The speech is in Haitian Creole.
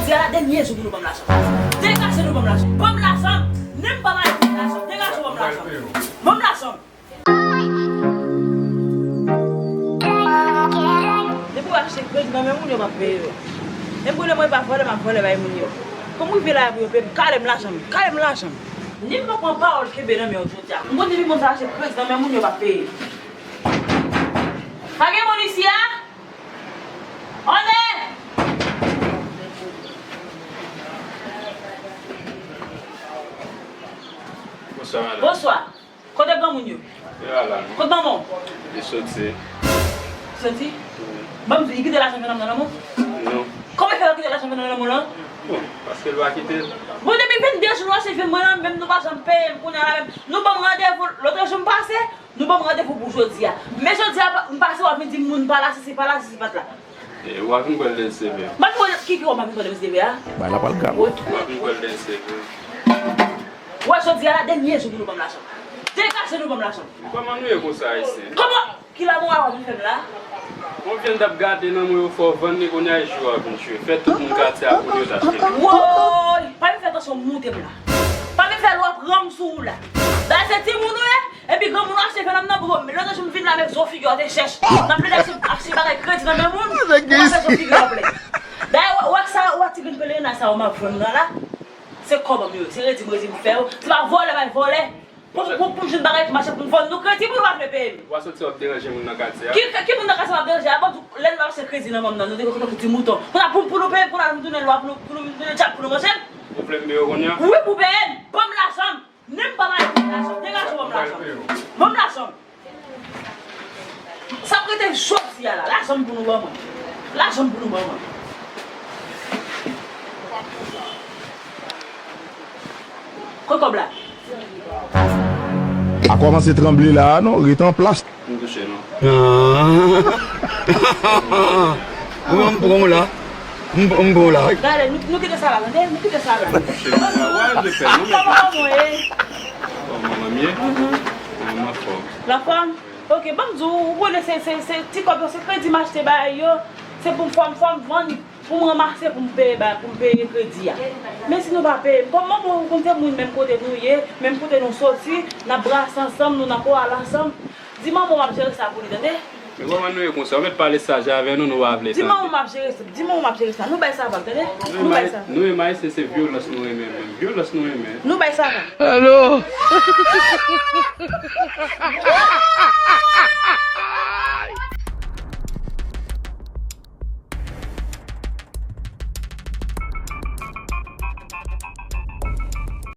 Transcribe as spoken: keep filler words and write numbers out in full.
Jodi a la dènye jou pou nou ban m lajan. Degaje nou ban m lajan. Ban m lajan. Ni m pa bay pou lajan. Degaje w ban m lajan. Ban m lajan. Depi w achte kredi nan men moun yo, m ap peye yo. Menm pou lè mwen pa vòlè, m ap vòlè bay moun yo. Kòm m rive la pou yo peye m, kale m lajan m. Kale m lajan m. Ni m pa pran pawòl kenbe nan men yo jodi a. M konn depi moun sa achte kredi nan men moun yo, m ap peye. Pa gen moun isi a? Onè! Bonswa, madanm. Bonswa. Kote granmoun yo? Yo la, non. Kote manman w? Li soti. Soti? Wi. Ban m di, li kite lajan fè nan men w? Non. Kòman fè l kite lajan fè nan men w lan? Bon, paske l pa kite l. Bon, depi vennde jou nou ap se jwenn mwen lan, menm nou pa janm peye m, kounye a la menm, nou ban m randevou, lòt jou m pase, nou ban m randevou pou jodi a. Men jodi a, m pase, w ap vin di m moun pa la, sesi pa la, sesi pa t la. E, w a vin pran l de seve. M pa vin pran ki, ki w ap vin pran de seve a? Bay la pral grav. Wi. W a vin pran l de seve. Wè, jodi a la dènye jou pou nou ban m lajan. Degaje nou ban m lajan. Kòman nou ye konsa, Ayisyen? Kòman? Ki lamoral w ap vin fè m la? Bon, vin t ap gade nan mwen yo fò vann li, kounye a e jou a vin jwe. Fè tout moun katye a kounye yo t achte. Woy! Pa vin fè tansyon moute m la. Pa vin fè lwa pran m sou ou la. Dayè se timoun ou ye, epi granmoun ou achte fè nan m nan bro. Lòt jou m vin la menm zo figi w te chèch. N ap plede achte, achte bagay kredi nan men moun. Ou pa fè zo figi w ap plede. Dayè, w, w ak sa, w ak ti grenn pelerina sa w m ap vann nan la. Se kòb m yo, se redi m redi m fè yo. Se pa vòlè bay vòlè. Pou, pou, pou m jwenn bagay ki mache pou m vann nou kredi pou nou pa vle peye m. W a soti w ap deranje moun nan katye a. Ki, ki moun nan katye m ap deranje a? Bon, lè nou ap achte kredi nan men m nan, nou te konn fè ti mouton. Kounye a pou, pou nou peye, kounye a nou tounen lwa, pou nou, pou nou tounen dyab, pou nou manje m. Ou vle m peye w kounye a? Wi, pou peye m. Ban m lajan m. Ni m pa bay pou lajan. Degaje w ban m lajan m. Ban m lajan m. Sa ap rete jodi a la. Lajan m pou nou ban mwen. Lajan m pou nou ban mwen. Kote kòb la? A kòmanse tranble la a non, ret an plas. M touche non. Ah. Ou wè m pran w la. M, m pran w la. Gade, nou, nou kite sa la, tande? Nou kite sa la. M touche non. Wè, je fè non, men. Kòman w ye? Kòman m ye? Mhm. Kòman m anfòm? Lanfòm? Ok, ban m di w, ou konnen se, se, se ti kòb yo, se kredi m achte bagay yo. Se pou m fò m, fò m vann, pou m ranmase, pou m peye ba, pou m peye kredi a. Men si nou pa peye m, kòman pou ou konn se moun menm kote nou ye, menm kote nou soti, n ap brase ansanm, nou nan kowal ansanm. Di manman w ap jere sa pou li, tande? Men kòman nou ye konsa? Ou mèt pale saj avè nou, nou pa vle tande. Di manman w ap jere sa, di manman w ap jere sa. Nou bay sa vag, tande? Nou bay sa vag. Nou menm Ayisyen se vyolans nou renmen menm. Vyolans nou renmen. Nou bay sa vag. Alo!